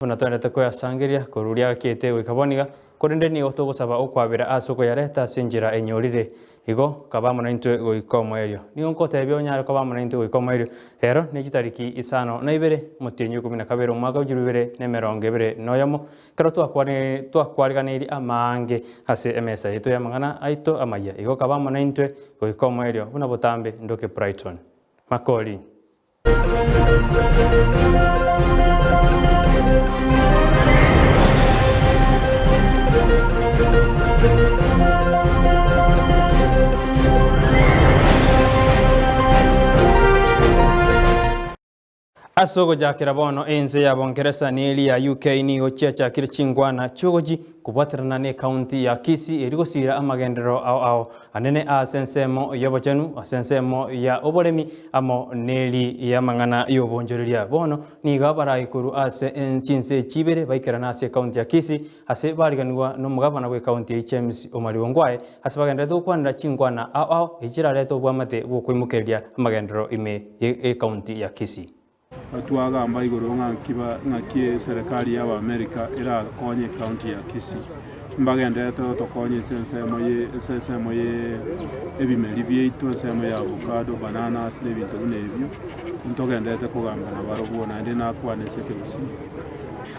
Buna twenderete koyasangereria korwa riagakete goika bono iga, korende nigo togosaba okwabera ase okoyareta ase enchera enyorire. Igo kaba amo naintwe goika omoerio. Nigo nkotebia onyare koba amo naintwe goika omoerio. Rero ne chitariki isano na ibere, omotienyi o ikomi na kabere, omwaka o chilifu ibere na emerongo ebere na oyomo, ekero twakwariganeirie amaange ase emesa yaito y'amang'ana aito amayia. Igo kaba amo naintwe goika omoerio, buna botambe ndoke Brighton. Makori. Ase ogochakera bono ense ya Bongeresa na eria ya UK nigo chiachakire chinkwana chiogochi kobwaterana ne ekaunti ya Kisii eri gosiira amagenderero ao ao anene ase ensemo y'obochenu, ase ensemo ya oboremi amo neri y'amang'ana y'obonchoreria. Bono nigo abarai korwa ase chinse echi ibere baikerana ase ekaunti ya Kisii ase bariganigwa nomogabana bw'ekaunti eyio James Omariba Ongwae ase bagendererete gokwanera chinkwana ao ao echi chirarete obwamate bw'okoimokereria amagenderero ime y'ekaunti ya Kisii. Twagamba igoro ng'aki ng'aki eserekari y'Abaamerica erakonye ecounty ya Kisii. Mbagendererete gotokonya ase ensemo ye ase ensemo ye ebimeri biaito, ensemo ya avocado, bananas na ebinto buna ebio, ntogendererete kogamba nabarobwo naende nakwane ase ekegusii.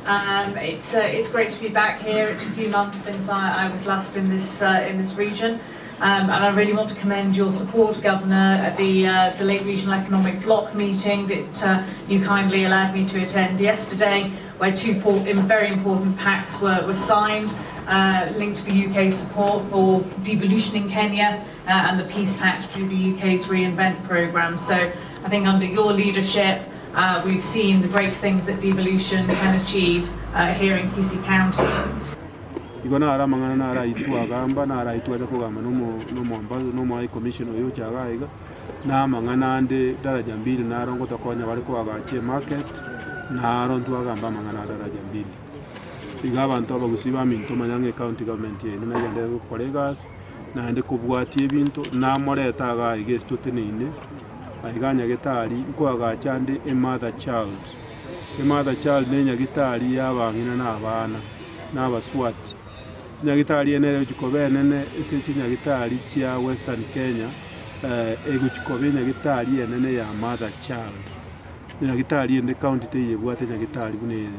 Um, it's, uh, it's great to be back here. It's a few months since I, I was last in this, uh, in this region. Um, and I really want to commend your support, Governor, at the, uh, the Lake Regional Economic Bloc meeting that uh, you kindly allowed me to attend yesterday, where two very important pacts were, were signed, uh, linked to the UK's support for devolution in Kenya uh, and the Peace Pact through the UK's Reinvent programme. So I think under your leadership, uh, we've seen the great things that devolution can achieve uh, here in Kisii County. Igo naro amang'ana naro ayio twagamba, naro ayio twacha kogamba nomo nomo nomo high commissioner oyo ocha iga iga, na amang'ana ande daraja mbili naro ngotokonya bare koagacha emarket, naro ntwagamba amang'ana a daraja mbili. Iga abanto abagusii baminto manya ng'a ecounty government yaino negenderere gokora egasi, naende kobwatia ebinto, namorete igaa iga ase toteneine, aiga nyagetari nkoagacha ande emother child. Emother child ne enyagitari ya abang'ina na abana. na abaswati. Enyagitari eye nere egochia koba enene ase chinyagitari chia Western Kenya, egochia koba enyagitari enene ya mother child. Enyagitari ende county teiyo ebwate enyagitari buna eye.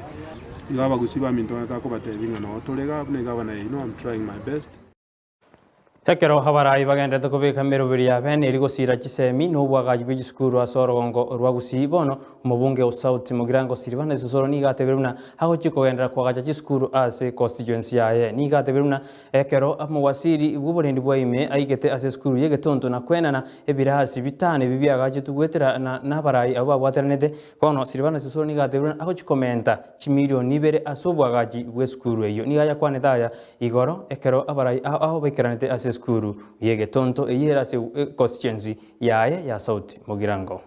Igo abagusii baminto bane takobatebia ng'a noo tore igaa buna egavana yaino am trying my best. Ekero abarai bagenderete kobeka emeroberi ya bene eri gosiira chisemi na obwagachi bwe chisukuru ase orogongo rwa Gusii, bono omobunge o South Mugirango Silvanus Osoro nigo atebire buna agochia kogenderera koagacha chisukuru ase constituency yaye. Nigo atebire buna ekero omowasiri bw'oborendi bwa ime aigete ase esukuru y'egetonto na koenana ebirasi bitano ebi biagachetwe goetera nabarai abwo babwateranete, bono Silvanus Osoro nigo atebire buna agochia komenta chimilioni ibere ase obwagachi bw'esukuru eyio. Nigo ayakwanete aya Igoro, ekero abarai ao ao baikeranete ase esukuru y'egetonto eyio ere ase constituency yaye ya South Mugirango.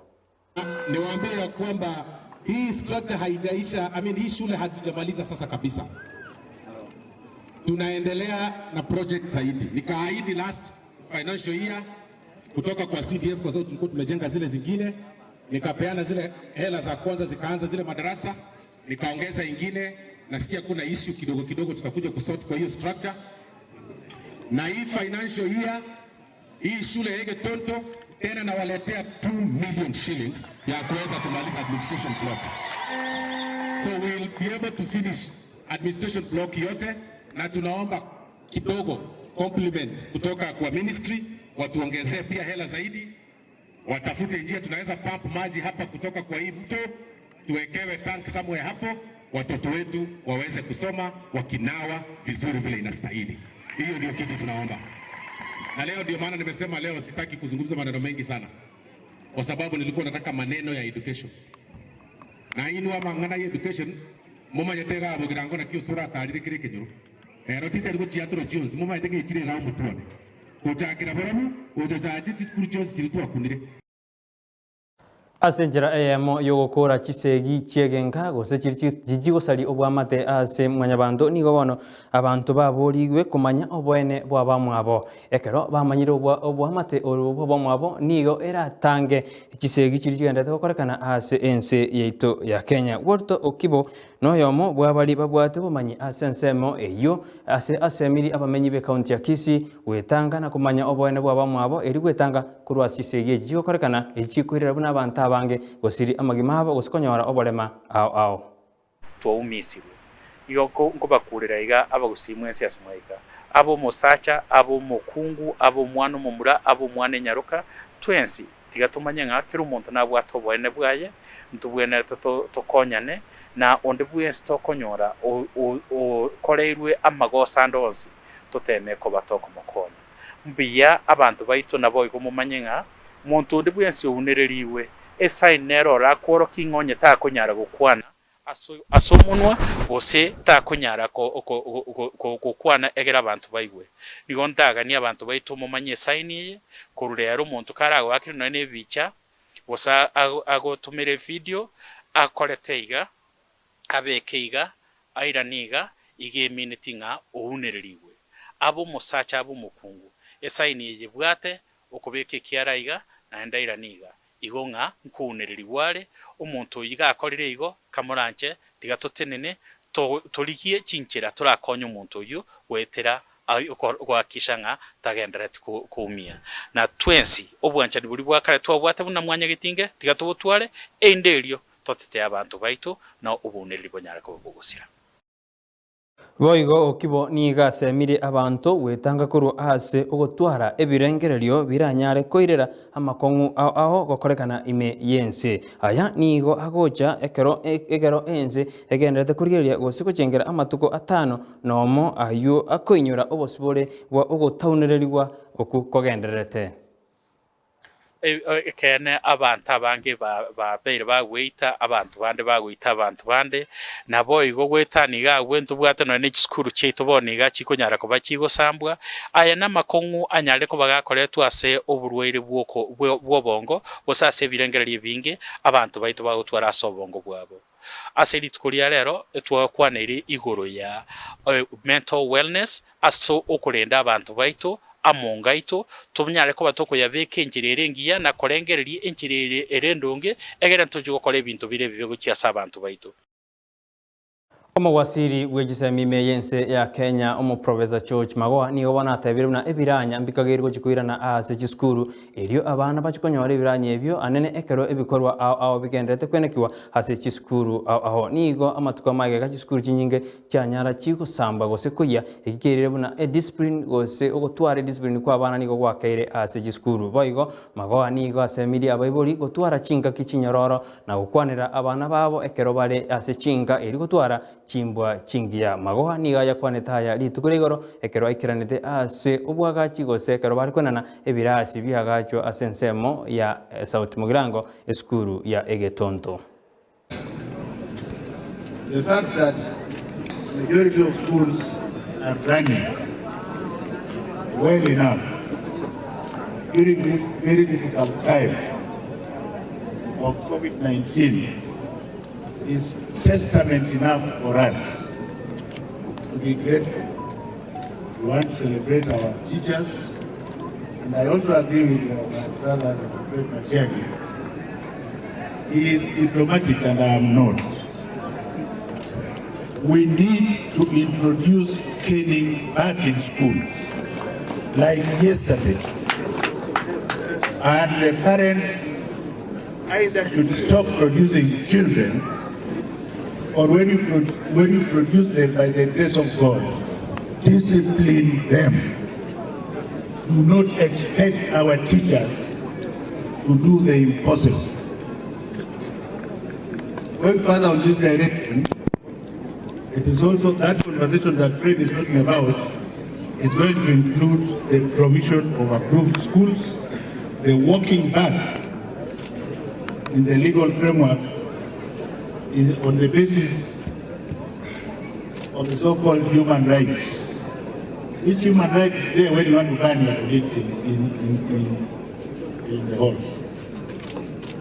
Niwaambie ya kwamba hii structure haijaisha, I mean hii shule hatujamaliza sasa kabisa, tunaendelea na project zaidi. Nikaahidi last financial year kutoka kwa CDF kwa sababu tulikuwa tumejenga zile zingine, nikapeana zile hela za kwanza zikaanza zile madarasa nikaongeza ingine. Nasikia kuna issue kidogo kidogo tutakuja kusort kwa hiyo structure. Na hii financial year hii shule ya Egetonto tena nawaletea 2 million shillings ya kuweza kumaliza administration block. So we'll be able to finish administration block yote, na tunaomba kidogo compliment kutoka kwa ministry watuongezee pia hela zaidi watafute njia tunaweza pump maji hapa kutoka kwa hii mto tuwekewe tank somewhere hapo, watoto wetu waweze kusoma wakinawa vizuri vile inastahili. Hiyo ndio kitu tunaomba, na leo ndio maana nimesema leo sitaki kuzungumza maneno mengi sana, kwa sababu nilikuwa nataka maneno ya education na inwa mang'ana ya education mumanyete iga bogirango naki osoro atarire kere ekenyoro ero titari gochiatora chionsi mumanyete ng'a echire iga omotwe one Gochakera barabwo gocha chache chisukuru chionsi chiria twakunire. Ase enchera eyemo y'ogokoora chisegi chi'egenka, gose chiria chigosaria obwamate ase Mwanyabanto, nigo bono abanto baboorigwe komanya oboene bw'abamwabo. Ekero bamanyire obwamate obo bw'abamwabo, nigo eratange chisegi chiria chigendererete gokorekana ase ense yaito ya Kenya. Walter Okibo. Noyomo bw'abaria babwate obomanyi ase ensemo eyio ase asemiri abamenyi b'ekaunti ya Kisii gwetanga na komanya oboene bw'abamwabo erio gwetanga korwa ase chisegi echi chigokorekana echi chikoirera buna abanto abange gosiria amagima abo gose konyora oborema ao ao. Twaumisirwe. Igo nkobakuurera iga abagusii mwensi ase mwaika, abe omosacha, abe omokungu, abe omwana omomura, abe omwana enyaroka, twensi tiga tomanye ng'a kera omonto nabwate oboene bwaye, ntobwenerete tokonyane, na onde bwensi tokonyora okoreirwe amagoso ande onsi, toteme koba tokomokonya. Mbuya abanto baito naboigo momanye ng'a monto onde bwensi ounererigwe, esaini nere orakworokie ng'a onye takonyara gokwana ase omonwa, gose takonyara gokwana egere abanto baigwe. Nigo ntaganie abanto baito momanye esaini eye, korwa rero omonto karagoakere nonya nebicha, gose agotomere evidio, akorete iga, abeke iga, airane iga, iga emineti ng'a ounererigwe. Abe omosacha abe omokungu, esaini eye yebwate okobeka ekiara iga, naende airane iga. Igo ng'a nkounererigwa are, omonto oyio gakorire igo, kamoranche, tiga totenene, torigie chinchera torakonye omonto oyio goetera goakisha ng'a tagenderereti koumia. Na twensi obwanchani boria bwa kare twabwate buna mwanyagetinge, tiga tobotware, erinde erio totetee abanto baito, na obounereri bonyare koba bogosira. Boigo Okibo nigo asemirie abanto gwetanga korwa ase ogotwara ebirengererio biranyare koirera amakong'u ao ao gokorekana ime y'ense. Aya nigo agocha ekero ekero ense egendererete korigereria gose gochengera amatuko atano nomo ayio akoinyora obosibore bwa ogotaunererigwa okwo kogendererete. Ekeene, abanto abange babeire bagoita abanto bande, bagoita abanto bande, naboigo goetania iga agwo ntobwate nonya ne chisukuru chiaito bono iga chikonyara koba chigosambwa. Aya namakong'u anyare koba gakoretwa ase oborwaire bw'oko bw'obongo, gose ase ebirengererio ebinge abanto baito bagotwara ase obongo bwabo. Ase rituko ria rero twakwaneire igoro ya mental wellness ase okorenda abanto baito amo ngaito, tonyare koba tokoyabeka enchera ere engiya na korengereria enchera ere endonge, egere ntoche gokora ebinto bire ebibe gochia ase abanto baito. Omowasiri bwe chisemi ime y'ense ya Kenya Omoprofesa George Magoha nigo bono atebire buna ebiranya mbikageire gochia koirana aase chisukuru erio abana bachie konyora ebiranya ebio anene ekero ebikorwa ao ao bigendererete kwenekigwa ase chisukuru ao ao. Nigo amatuko amagega chisukuru chinyinge chianyara chigosambwa gose koyia eki kerire buna ediscipline gose ogotwara ediscipline kwa abana nigo gwakeire ase chisukuru. Boigo Magoha nigo asemirie abaibori gotwara chingaki chinyororo na gokwanera abana babo ekero bare ase chinka erio gotwara chimbwa chingiya. Magoha nigo ayakwanete aya rituko ria igoro ekero aikeranete ase obwagachi gose ekero bare kwenana ebirasi biagachwa ase ensemo ya Sauti Mugirango esukuru ya Egetonto. The fact that majority of schools are running well enough during this very difficult time of COVID-19 is testament enough for us to be grateful. We want to celebrate our teachers, and I also agree with my brother, Fred Matiang'i. He is diplomatic and I am not. We need to introduce caning back in schools, like yesterday. And the parents either should stop producing children or when you, when you produce them by the grace of God, discipline them. Do not expect our teachers to do the impossible. Going further on this direction, it is also that conversation that Fred is talking about is going to include the provision of approved schools, the walking back in the legal framework in, on the basis of the so-called human rights. Which human right is there when you want to ban your colleagues in, in, in, in, in the halls?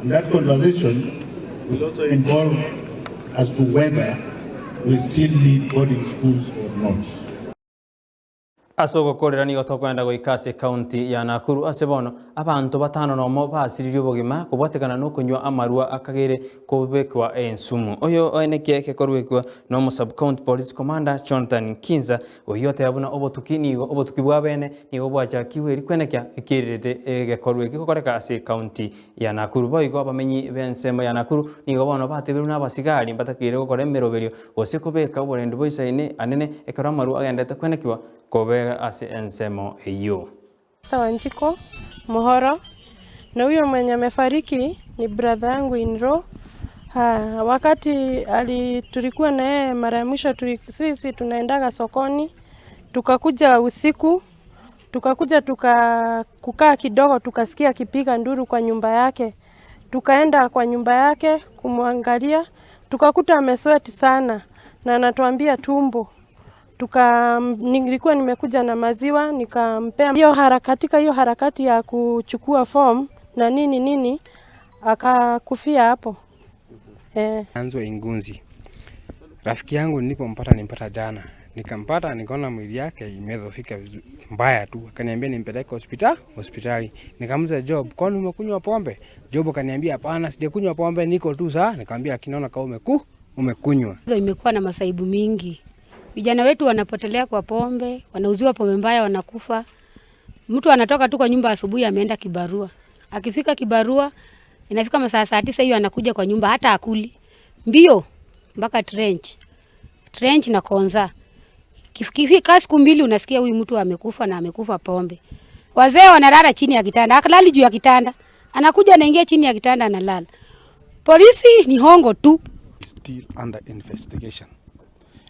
And that conversation will also involve as to whether we still need boarding schools or not. Ase ogokorera nigo tokoenda goika ase ekaunti ya Nakuru ase bono abanto batano nomo basiririe obogima kobwatekana nokonywa amarwa akageire kobekwa ensumu. Oyo oenekia egekorwekwa nomo Sub County Police Commander Jonathan Kinza oyio oteba buna obotuki nigo obotuki bwa bene nigo bwachakigwe eri kwenekia ekiererete egekorwa eki gokoreka ase ekaunti ya Nakuru. Boigo abamenyi b'ensemo ya Nakuru nigo bono batebirwe nabasigari mbatakeire gokora emeroberio gose kobeka oborendi boisaine anene ekero amarwa agenderete kwenekiwa kobera ase ensemo eyio. Esther Wanjiku Muhoro, na huyo mwenye amefariki ni brother yangu in law. Wakati ali tulikuwa na yeye mara ya mwisho sisi tunaendaga sokoni, tukakuja usiku, tukakuja tuka kukaa kidogo, tukasikia akipiga nduru kwa nyumba yake. Tukaenda kwa nyumba yake kumwangalia, tukakuta amesweat sana na anatuambia tumbo. Tuka nilikuwa nimekuja na maziwa nikampea. Hiyo katika hiyo harakati ya kuchukua form na nini nini akakufia hapo. Anzo Ingunzi. Rafiki yangu nilipompata nimpata jana. Nikampata nikaona mwili yake imedhoofika mbaya tu. Akaniambia nimpeleke hospitali. Nikamuuliza Job, kwani umekunywa pombe? Job akaniambia hapana, sijakunywa pombe, niko tu sawa. Nikamwambia lakini naona kama umekunywa. Imekuwa na masaibu mingi. Vijana wetu wanapotelea kwa pombe, wanauziwa pombe mbaya wanakufa. Mtu anatoka tu kwa nyumba asubuhi ameenda kibarua. Akifika kibarua inafika masaa saa 9 hiyo anakuja kwa nyumba hata akuli. Mbio mpaka trench. Trench na konza. Kifika siku mbili unasikia huyu mtu amekufa na amekufa pombe. Wazee wanalala chini ya kitanda, akalali juu ya kitanda. Anakuja anaingia chini ya kitanda analala. Polisi ni hongo tu. Still under investigation.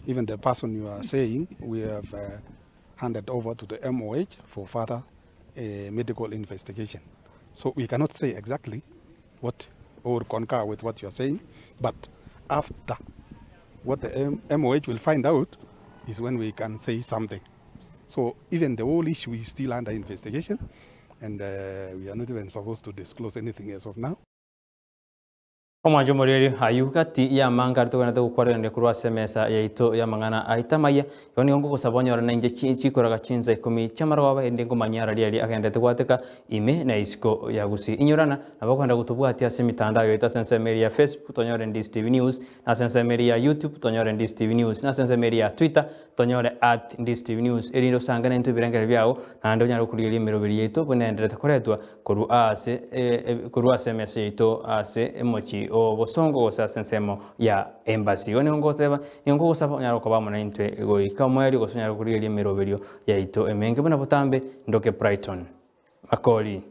Even the person you are saying, we have handed over to the MOH for further medical investigation. So we cannot say exactly what or concur with what you are saying, but after what the MOH will find out is when we can say something. So even the whole issue is still under investigation, and we are not even supposed to disclose anything as of now. Omwancho omoreri ayio gati y'amanga aria togenderete gokwareranera korwa ase emesa yaito y'amang'ana aito amaya, igo nigo nkogosaba onyore nainche chikoraga chinsa ikomi chi'amarogoba erinde nkomanyia araria aria agenderete gwateka ime na isiko ya Gusii. Inyorana nabo okogenda gotobwatia ase emitandao yaito ase ensemo eria ya Facebook tonyore Ndisi TV News, na ase ensemo eria ya YouTube tonyore Ndisi TV News, na ase ensemo eria ya Twitter tonyore at Ndisi TV News, erinde osange naintwe ebirengererio biago naende onyare gokorigereria emeroberi yaito buna enderete koretwa Korwa aase korwa ase emesa yaito ase emochie o bosongo gose ase ensemo ya embassy. Igo nigo ngoteba, nigo nkogosaba onyare koba amo naintwe goika omoerio gose onyare korigereria emeroberio yaito emenge buna botambe ndoke Brighton. Makori.